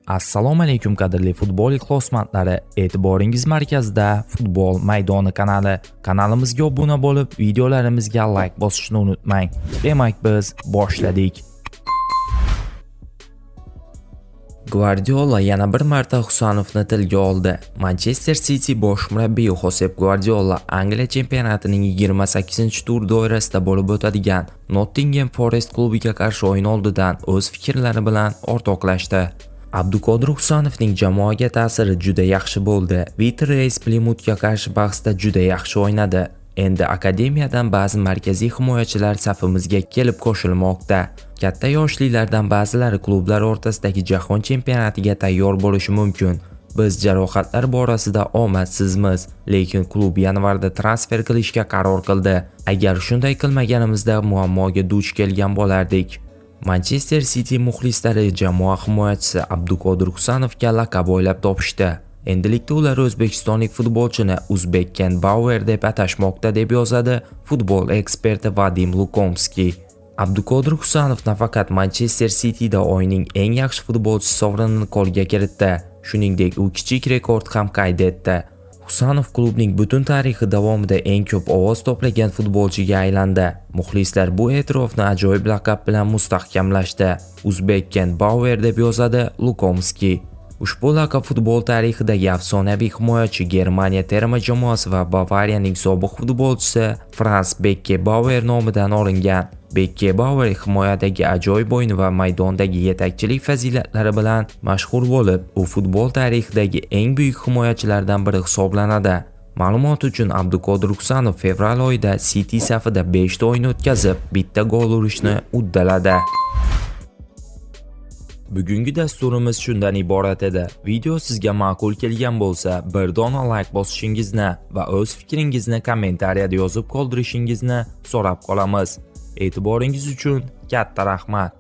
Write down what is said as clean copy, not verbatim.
Assalomu alaykum, qadrli futbol ixlosmandlari. E'tiboringiz markazida Futbol maydoni kanali. Kanalimizga obuna bo'lib, videolarimizga layk bosishni unutmang. Demak, biz boshladik. Gvardiola yana bir marta Husanovni tilga oldi. Manchester City bosh murabbiyi Xosep Gvardiola Angliya chempionatining 28-tur doirasida bo'lib o'tadigan Nottingham Forest klubiga qarshi o'yin oldidan o'z fikrlari bilan o'rtoqlashdi. Abduqodir Husanovning jamoaga ta'siri juda yaxshi bo'ldi. Vitor Reis Plimutga qarshi bahsda juda yaxshi o'ynadi. Endi akademiyadan ba'zi markaziy himoyachilar safimizga kelib qo'shilmoqda. Katta yoshlilardan ba'zilari klublar o'rtasidagi jahon chempionatiga tayyor bo'lishi mumkin. Biz jarohatlar borasida omadsizmiz, lekin klub yanvarda transfer qilishga qaror qildi. Agar shunday qilmaganimizda muammoga duch kelgan bo'lardik. Manchester City muxlislari jamoa himoyachisi Abduqodir Husanovga laqab o'ylab topishdi. Endilikda ular o'zbekistonlik futbolchini Uzbek Ken Bauer deb atashmoqda, deb yozadi futbol eksperti Vadim Lukomskiy. Abduqodir Husanov nafaqat Manchester Cityda o'yinning eng yaxshi futbolchisi sovrinini qo'lga kiritdi, shuningdek u kichik rekord ham qayd etdi. Husanov klubning butun tarixi davomida eng ko'p ovoz to'plagan futbolchiga aylandi. Muxlislar bu e'tirofni ajoyib laqab bilan mustahkamlashdi. Uzbek Ken Bauer, deb yozadi Lukomskiy. Ushbu laqab futbol tarixidagi afsonaviy himoyachi, Germaniya terma jamoasi va Bavariyaning sobiq futbolchisi Frans Bekkenbauer nomidan olingan. Bekkenbauer himoyadagi ajoyib o'yini va maydondagi yetakchilik fazilatlari bilan mashhur bo'lib, u futbol tarixidagi eng buyuk himoyachilardan biri hisoblanadi. Ma'lumot uchun, Abduqodir Husanov fevral oyida City safida 5 ta o'yin o'tkazib, bitta gol urishni uddaladi. Bugungi dasturimiz shundan iborat edi. Video sizga ma'qul kelgan bo'lsa, bir dona layk bosishingizni va o'z fikringizni kommentariyada yozib qoldirishingizni so'rab qolamiz. E'tiboringiz uchun katta rahmat.